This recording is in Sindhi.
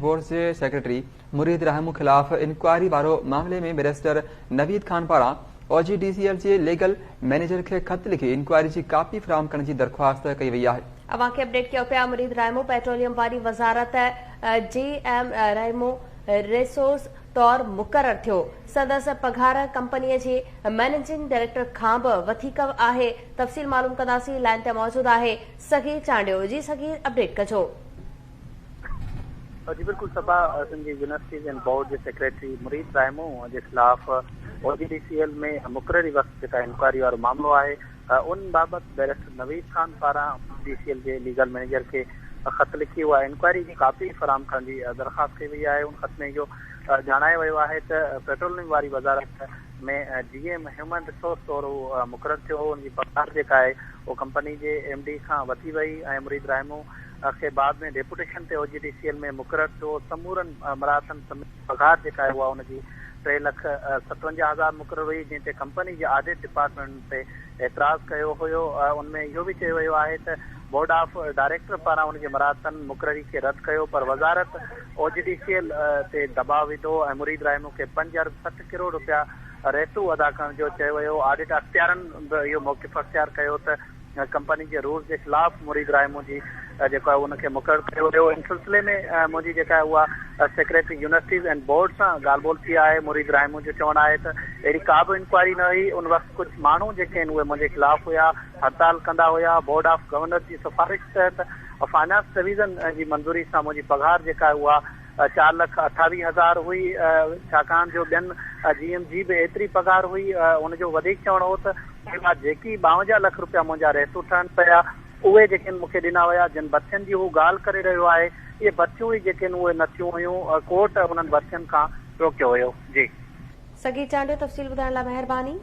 بورڊ جي سيڪريٽري مريد راهمون خلاف انڪوائري وارو معاملي ۾ بئريسٽر نويد خان پاران او جي ڊي سي ايل جي ليگل مئنيجر کي خط لکي انڪوائري جي ڪاپي فراهم ڪرڻ جي درخواست ڪئي وئي آهي. اوهان کي اپڊيٽ ڪيو پيا مريد راهمون پيٽروليم واري وزارت جي ايم راهمون ريسورس طور مقرر ٿيو سندس پگهار ڪمپني جي مئنيجنگ ڊائريڪٽر کان به وڌيڪ آهي تفصيل معلوم ڪنداسين لائين تي موجود آهي صغير چانڊيو جي صغير اپڊيٽ ڪجو. جي بلڪل صبا سنڌ جي يونيورسٽيز اينڊ بورڊ جي سيڪريٽري مريد رائمون جي خلاف او جي ڊي سي ايل ۾ مقرري وقت جيڪا انڪوائري وارو معاملو آهي ان بابت بئريسٽر نويد خان پاران او جي ڊي سي ايل جي ليگل مئنيجر کي خط لکي اها انڪوائري جي ڪاپي فراهم ڪرڻ جي درخواست ڪئي وئي آهي ان خط ۾ اهو ڄاڻايو ويو آهي ته پيٽروليم واري وزارت ۾ جي ايم هيومن ريسورس طور هو مقرر ٿيو هو، ان جي پگهار جيڪا آهي اهو ڪمپني جي ايم ڊي کان وڌي وئي ۽ مريد راهمون کي بعد ۾ ڊيپوٽيشن تي او جي ڊي سي ايل ۾ مقرر ٿيو، سمورن مراعتن سميت پگهار جيڪا آهي اها ان جي 3,57,000 مقرر هئي، جنهن تي ڪمپني جي آڊٽ ڊپارٽمينٽ تي اعتراض ڪيو هيو، ان ۾ اهو به چيو ويو آهي ته بورڊ آف ڊائريڪٽر پاران ان جي مراعتن مقرري کي رد ڪيو پر وزارت او جي ڊي سي ايل تي دٻاء وڌو ۽ مريد راهمون کي پنج ارب 60 ڪروڙ رپيا رهتو ادا ڪرڻ جو چيو ويو، آڊٽ اختيارن به اهو موقف اختيار ڪيو ته ڪمپني جي رولز جي خلاف مريد راهمون جي جيڪو آهي ان کي مقرر ڪيو ويو، ان سلسلي ۾ منهنجي جيڪا آهي اها سيڪريٽري يونيورسٽيز اينڊ بورڊ سان ڳالهه ٻولهه ٿي آهي، مريد راهمون جو چوڻ آهي ته اهڙي ڪا به انڪوائري نه هئي، ان وقت ڪجهه ماڻهو جيڪي آهن اهي منهنجي خلاف هيا، هڙتال ڪندا هيا، بورڊ آف گورنرز جي سفارش تحت فائنانس ڊويزن جي منظوري سان منهنجي پگهار جيڪا آهي اها 4,28,000 هئي، ڇاڪاڻ جو ٻين جي ايم جي به ايتري پگهار هئي. هن جو وڌيڪ چوڻ هو ته ان بعد جيڪي 52 لک رپيا منهنجا رهتو ٺهن پيا، اهي جيڪي آهن مون کي ڏنا ويا. جن ڀرٿين جي هو ڳالهه ڪري رهيو آهي، اهي ڀرٿيون ئي جيڪي آهن اهي نه ٿيون هيون، ڪورٽ انهن ڀرٿين کان روڪيو هيو. جي. صغير چانڊيو تفصيل ٻڌائڻ لاء مهرباني.